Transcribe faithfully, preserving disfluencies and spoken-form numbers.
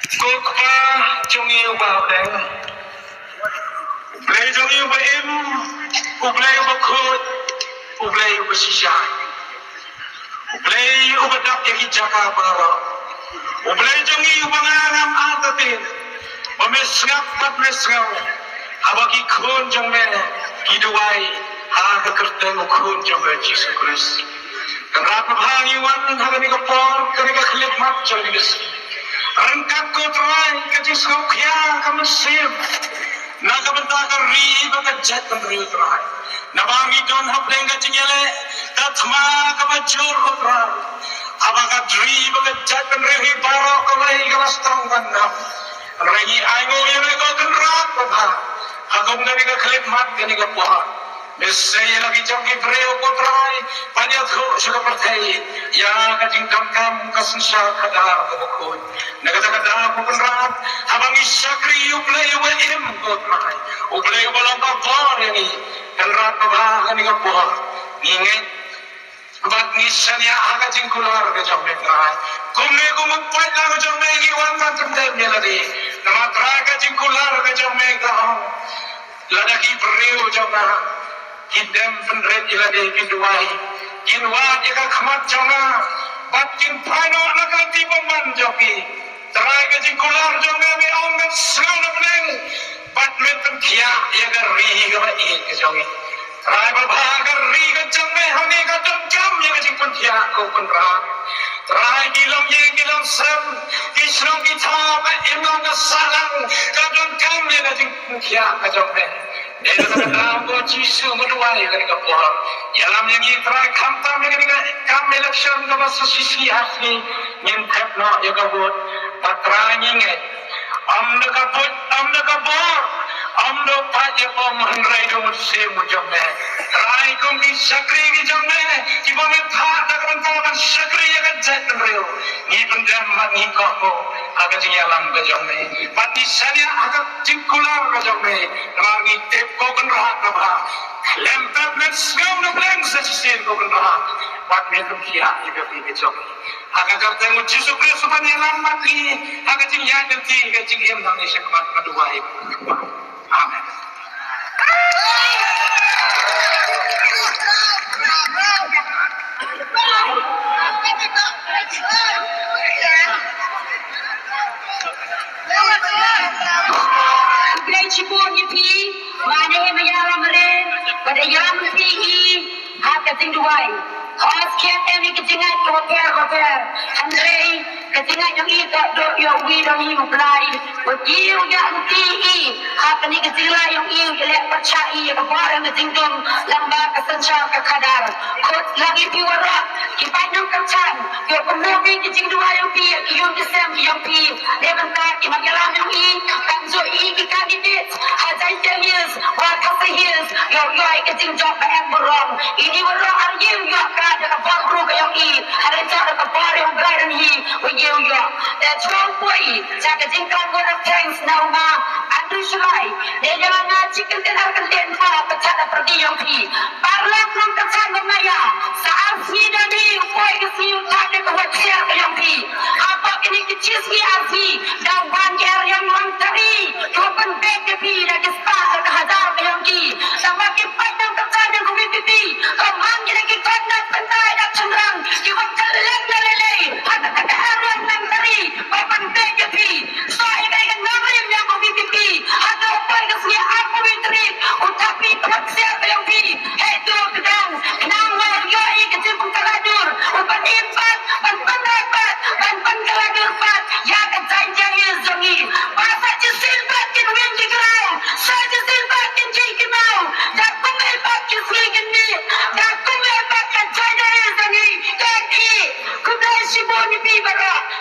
Ko Kpa jong ngi uba ha bneng, U Blei jong ngi uba im, U Blei uba khuid, U Blei uba shisha, U Blei uba dap ïa ki jaka baroh, U Blei jong ngi uba nga ngam artatien ba me sngap bad me sngew haba ki khun jong me ki duwai ha ka kyrteng u Khun jong me Jisu Khrist. Kynrad babha, ngi wan ha kane ka por, kane ka khyllipmat jong kane ka sngi. Ryngkat ko Trai ka jingsngewkhia ka mynsiem na ka bynta ka ri bad ka jaitbynriew Trai. Naba ngi don hapdeng ka jingïaleh ka thma kaba jur ko Trai. Haba ka ri bad ka jaitbynriew hi baroh kawei ka la sdang ban ngam. Hynrei ngi ainguh ïa me ko Kynrad babha, ha kum kane ka khyllipmat kane ka por. Me sei ïa la ki jong ki briew ko Trai ban ïathuh sha ka pyrthei ïa ka jingdonkam ka synshar khadar kaba khuid. Na kata ka daw ko Kynrad, haba ngi shakri ïa U Blei uba im ko Trai, U Blei uba long ka bor ïa ngi, Kynrad babha, ha kane ka por ngi ngeit bad ngi shaniah ha ka jingkular ka jong me Trai. Kumne kum u paidlang ka jong me ngi wan ban pyndem ïa lade. Namar Trai ka jingkular ka jong me ka ong, lada ki briew jong nga kin dem pynrit ïa lade, kin duwai, kin wad ïa ka khmat jong nga bad kin phai noh na ka lynti bymman jong ki, Trai ka jingkular jong me, me ong, men sngew na bneng bad men pynkhiah ïa ka ri kaba ïeit ka jong ngi. Trai babha, ka ri ka jong me hangne ka donkam ïa ka jingpynkhiah ko Kynrad. Trai ki longïing ki longsem, ki shnong ki thaw, ka imlang ka sahlang, ka donkam ïa ka jingpynkhiah ka jong me. Dei na kata ka daw ko Jisu nga duwai ïa kane ka por, ïalam ïa ngi Trai, khamtam ïa kane ka kam election kaba sa shisha ha sngi ngin thep noh ïa ka vote. Bad Trai ngi ngeit, ym da ka buit, ym da ka bor, ym da u paid ïa pom, hynrei da u Mynsiem u jong me. Trai kum ki shakri ki jong me kiba me phah da ka bynta ban shakri ïa ka jaitbynriew, ngi pyndem bad ngi kohnguh ha ka jingïalam ka jong me bad ngi shaniah ha ka jingkular ka jong me. Namar ngi tip ko Kynrad babha, khlem pep men sngew na bneng sa shisien ko Kynrad bad men pynkhiah ïa ka ri ka jong ngi. Ha ka kyrteng u Jisu Khrist uba ïalam bad ngi ha ka jingïaid lynti ka jingim nangne shakhmat, nga duwai. Amen. Khublei shibun ïa phi, ba ngi ïa ïalam re, ba da ïalam phi hi ha ka jingduwai. Hooid, skhem em ïa ka jingngeit kaba pher bapher, hynrei ka jingngeit jong i ka dei ïa uwi dong hi U Blai. Wat ïa u ïa lynti i ha kane ka jinglai jong i, u ïaleh pyrshah i ïa ka bor ïa ka jingdum lyngba ka synshar ka khadar. Khublei ïa phi waroh ki paid nongkyrshan, ïa kumno phi ki jingduwai jong phi ïa ki ïing ki sem ki jong phi. Dei bynta ki mat ïalam jong i, kan jooh i ki candidate ha Jaintia Hills, wa Khasi Hills, ïoh ïoh ïa ka jingjop ba em burom. Ini waroh ar ïing ïoh ka da ka bor bru ka jong i, ha ka jop da ka bor jong U Blai dang hi, wa ïing ïoh. Te shuwa u poi sha ka jingkren word of thanks na u ma Andrew Shullai, dei ïa nga shi kyntien ar kyntien ba pyrshah da pyrdi jong phi. Paralok nongkyrshan ba nga ïa, sa ar sngi da dei u poi ka sngi u thad da ka wad sher ka jong phi. Hapoh kine ki shi sngi ar sngi, da wan ki ar ïong long tari, ki wan pynbeit ïa phi da ki spah da ka hajar ka jong ki. Sa ma ki paid nongkyrshan jong ka V P P, ka man ki da ki khon da pyntai da shynrang, ki wan kylleng da lei lei, ha ka kata ka ar ïong long tari, ba pynbeit ïa phi. Sa ïa ka nongrim jong ka V P P, ha ka u poi ka sngi arphew wei tarik, u thad phi ka wad sher ka jong phi. Hei to ka dang, khnang ba ïoh ïa ka jingpynkylla dur, u ban im pat, ban pynrai pat, ban pynkylla dur pat ïa ka